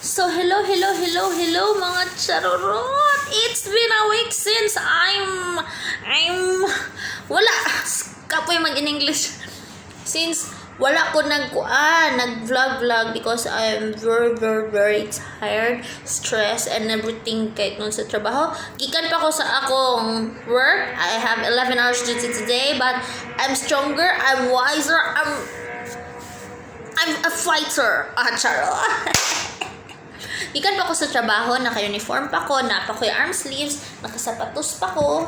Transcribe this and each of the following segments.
So, hello, hello, hello, hello, mga charorot! It's been a week since I'm, wala, kapoy mag-in English. Since wala ko nagkuan, nag-vlog-vlog because I'm very, very, very tired, stressed, and everything kahit nun sa trabaho. Gikan pa ko sa akong work. I have 11 hours duty today, but I'm stronger, I'm wiser, I'm a fighter. Ah, charot. Gikan pa ko sa trabaho, naka-uniform pa ko, naa pa ko yung arm sleeves, nakasapatos pa ko.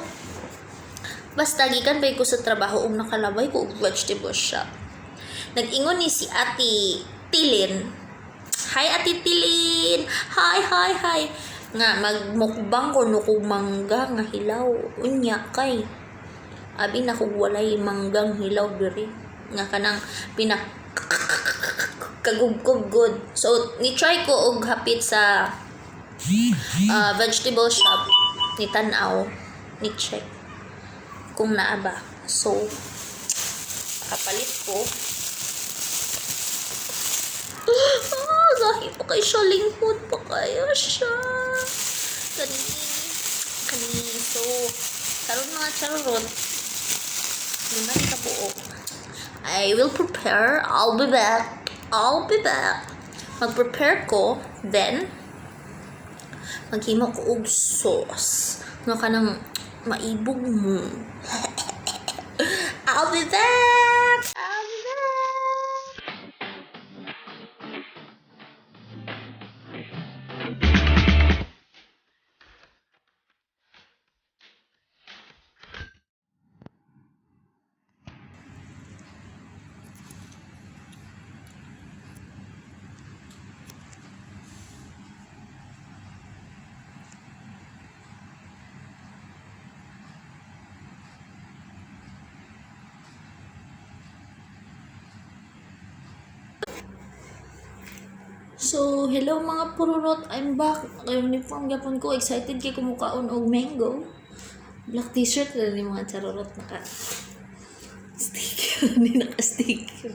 Basta gikan pa ko sa trabaho ug nakalabay ko og vegetable shop. Nag-ingon ni si Ate Tilin. Hi, Ate Tilin! Hi, hi, hi! Nga magmukbang ko no kog mangga nga hilaw. Unya kay abi na kog walay manggang hilaw diri nga kanang pinak kagubkob good. So ni try ko og hapit sa vegetable shop ni tan-aw, ni check kung naa ba. So nakapalit ko. Ah, gahi pa kay siya, linghod pa kayo siya. Kani, kani. So, karon mga charorot, lima ni kabuok. I will prepare. I'll be back. I'll be back. Mag-prepare ko, then, maghimo ko og sauce. Nga kanang maibog mo. I'll be back! I'll be back! So, hello mga pururot. I'm back. Naka-uniform gyapon ko. Excited kay kumukaon og mango. Black t-shirt na ni mga charorot, naka sticker ni, naka sticker.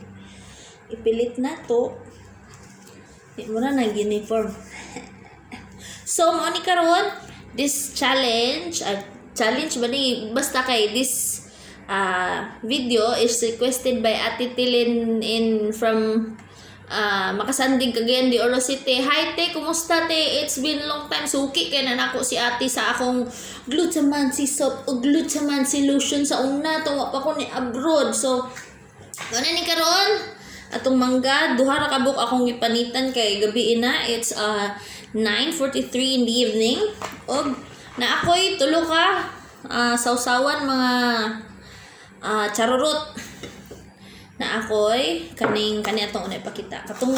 Ipilit na to. Di mo na nag-uniform. So, mo ni karon this challenge, challenge ba ni, basta kay this video is requested by Ate Tilin in from Makasandig, Cagayan de Oro City. Hi te, kumusta te? It's been long time. Suki kay na nako si ate sa akong glutamansi soap o glutamansi lotion sa una tungwa pa ko ni abroad. So, ano ni karon? Atong mangga, duha ra ka buok akong gipanitan kay gabi na. It's 9:43 in the evening. Og na ako'y tulo ka sausawan mga charurot na ako'y kaning kani atong una ipakita. Katong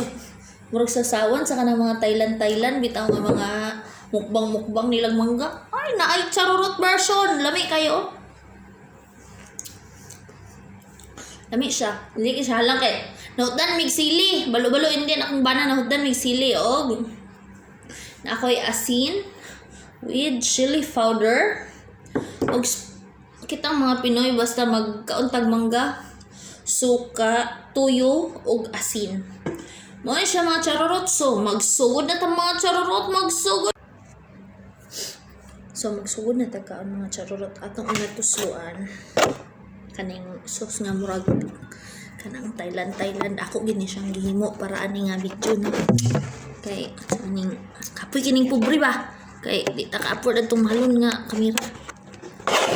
murag sasawan sa kanang mga Thailand Thailand bitaw nga mga mukbang mukbang nilang mangga. Ay, naay charurot version. Lami kayo. Lami siya. Hindi siya halang kay nahutdan mig sili. Balo-balo hindi akong bana nahutdan mig sili og na ako'y asin with chili powder. Og kitang mga Pinoy basta magkauntag mangga, suka, tuyo ug asin. Mao siya mga charorot. So, magsugod na ta mga charorot, magsugod. So, magsugod na ta kaon mga charorot. Atong una tusloan kaning sauce nga murag kanang Thailand Thailand. Ako gini siyang gihimo para ani nga video na kay aning kapoy kining pobre ba kay di ta ka-afford atong mahalon nga kamera.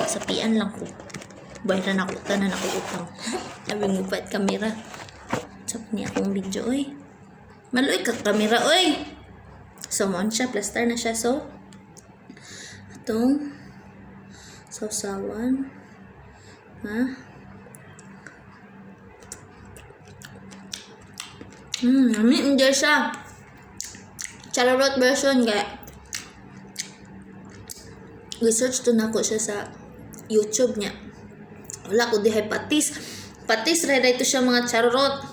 Sapian lang ko, bayaran ako tanan ako utang sabi mo pa kamera sa ni akong video oy. Maluoy ka kamera oy. So mo siya, plaster na siya. So atong sausawan ha. Lami enjoy siya. Charot version kaya research to nako siya sa YouTube niya. Wala ko dihay patis. Patis ra ito siya mga charot.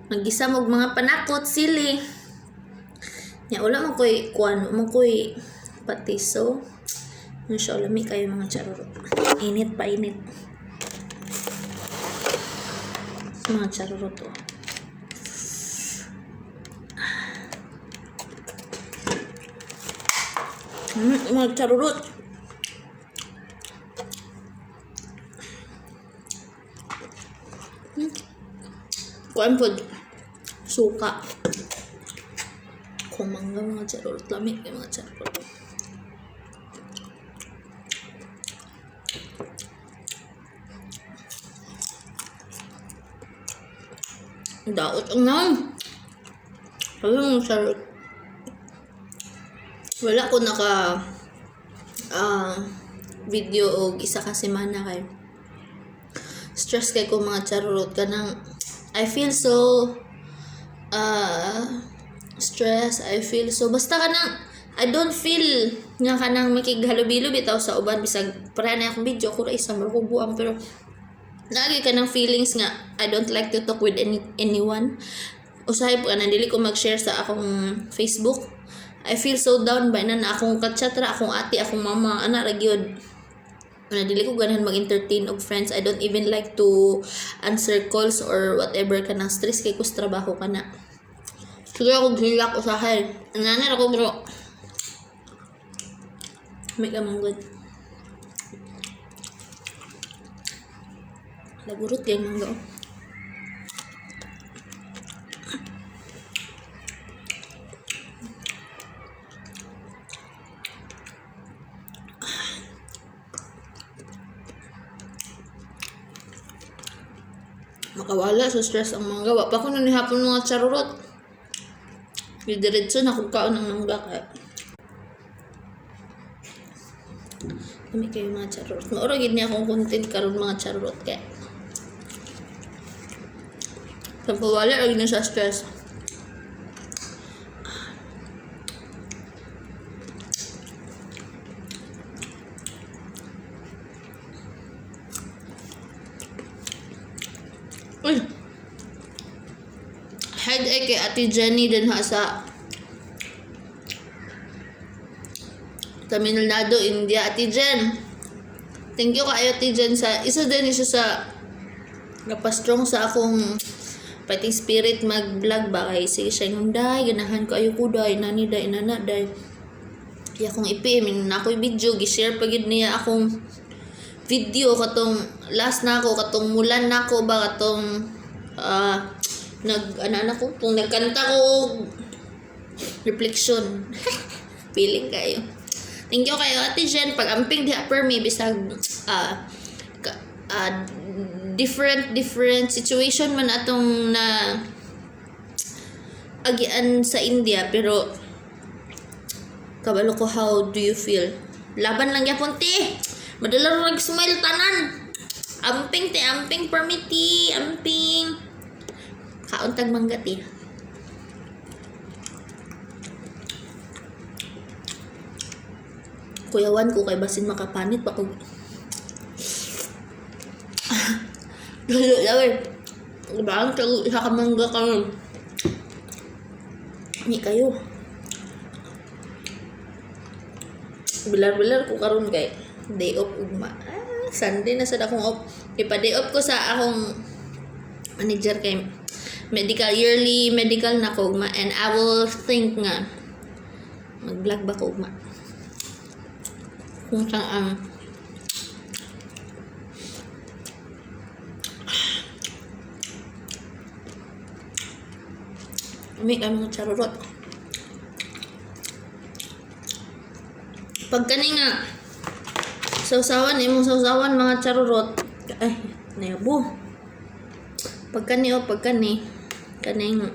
Nagisa mo og mga panakot, sili. Nya wala man koy kuan, man koy patis. So, ano siya, lami kayo mga charot. Init pa init. Mga charot oh. Mga charurot. Kuan pod suka. Kung mangga, mga charurot, lami kay mga charurot. Daot ang naon. Sabi mga charurot. Wala ko naka video og isa ka semana kay stress kay ko, mga charurot, kanang I feel so stress. I feel so, basta kanang I don't feel nga kanang makighalo-bilo bitaw sa uban, bisag pareha na akong video ko ra isa mo ko buang, pero naagi kanang feelings nga I don't like to talk with anyone. Usahay po kanang dili ko mag-share sa akong Facebook. I feel so down ba na akong kachat ra akong ate, akong mama, ana ra gyud na. Dili ko ganahan mag-entertain og friends. I don't even like to answer calls or whatever, kanang stress kay ko sa trabaho kana. Sige ako gilak usahay. Nanay ako bro. May kamang good. Lagurot kay mangga, oh. Makawala sa stress ang mangga. Wa pa ko nanihapon, mga charurot. Didiretso na kung kaon ang mangga kay. Kami kayo, mga charurot. Maura gid niya akong content karon, mga charurot, kay pagpawala lagi na sa stress. Uy! Head ay kay Ate Jenny din ha sa Tamil Nadu, India. Ate Jen! Thank you kaayo, Ate Jen, sa isa din siya sa napa-strong sa akong fighting spirit mag-vlog ba, kay sige siya yung day ganahan ko ayo ko day nani day nana day. Iya akong i-PM na ako'y video, gi-share pa gyud niya akong video katong last na ako, katong mulan na ako ba, katong nag ano na ko kung nagkanta ko og reflection. Feeling kayo. Thank you kayo, Ate Jen, pag amping diha per me bisag different different situation man atong na agian sa India, pero kabalo ko how do you feel. Laban lang gyapon, te. Madala ra smile tanan. Amping, te, amping permiti, amping. Kaon tag mangga, te. Kuyawan ko kay basin makapanit pa ko. Lalo lawer. Bang sa isa ka mangga karon. Ni kayo. Bilar-bilar ko karon kay day off ugma. Ah, Sunday na sad akong off. Ipa day off ko sa akong manager kay medical, yearly medical na ko ugma, and I will think nga mag-vlog ba ko ugma. Kung saan Umi kay mga charurot. Pag kani nga sausawan, imong sausawan, mga charurot. Ay, nayabo. Pag kani o pag kani kaning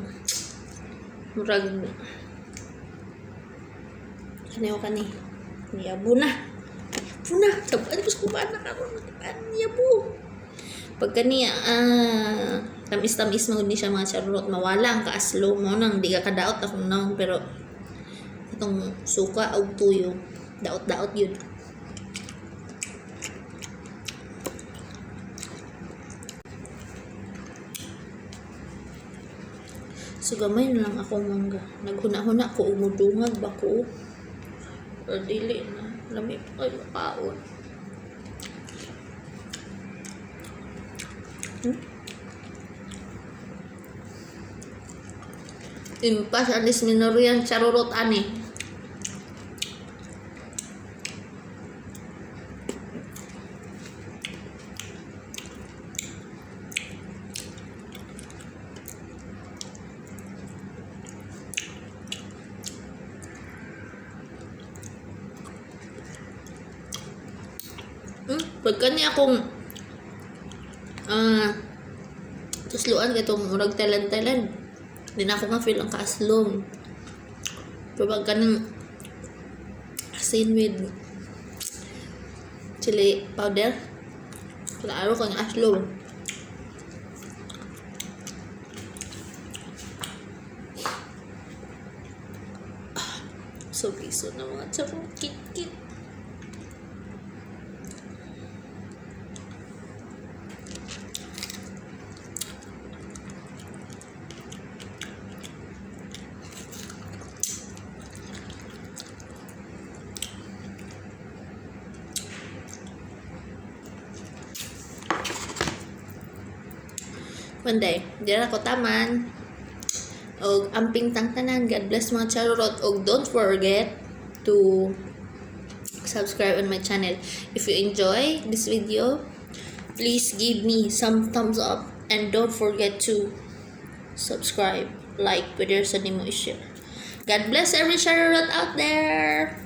murag kani o kani niyabo na. Niyabo na. Tabuan ko sa kubana karon, niyabo. Pag kani tamis-tamis mo ni siya, mga charurot, mawala ang kaaslo mo nang di ka kadaot akong naong, pero itong suka og tuyo, daot-daot yun. So gamay na lang ako mangga. Naghuna-huna ko umudungag ba ko or dili na. Lami pa kayo makaon. Impas anis minorian charurot ani. Pag kani akong tusluan katong murag Thailand Thailand, di na ako ma-feel ang kaaslom. Pero pag kaning asin with chili powder, klaro kang aslom. So, piso na mga charot. Kit, kit. Monday, di na ko taman. Og amping tang tanan. God bless, mga charot. Og don't forget to subscribe on my channel. If you enjoy this video, please give me some thumbs up and don't forget to subscribe, like, pwede sa nimo i-share. God bless every charot out there.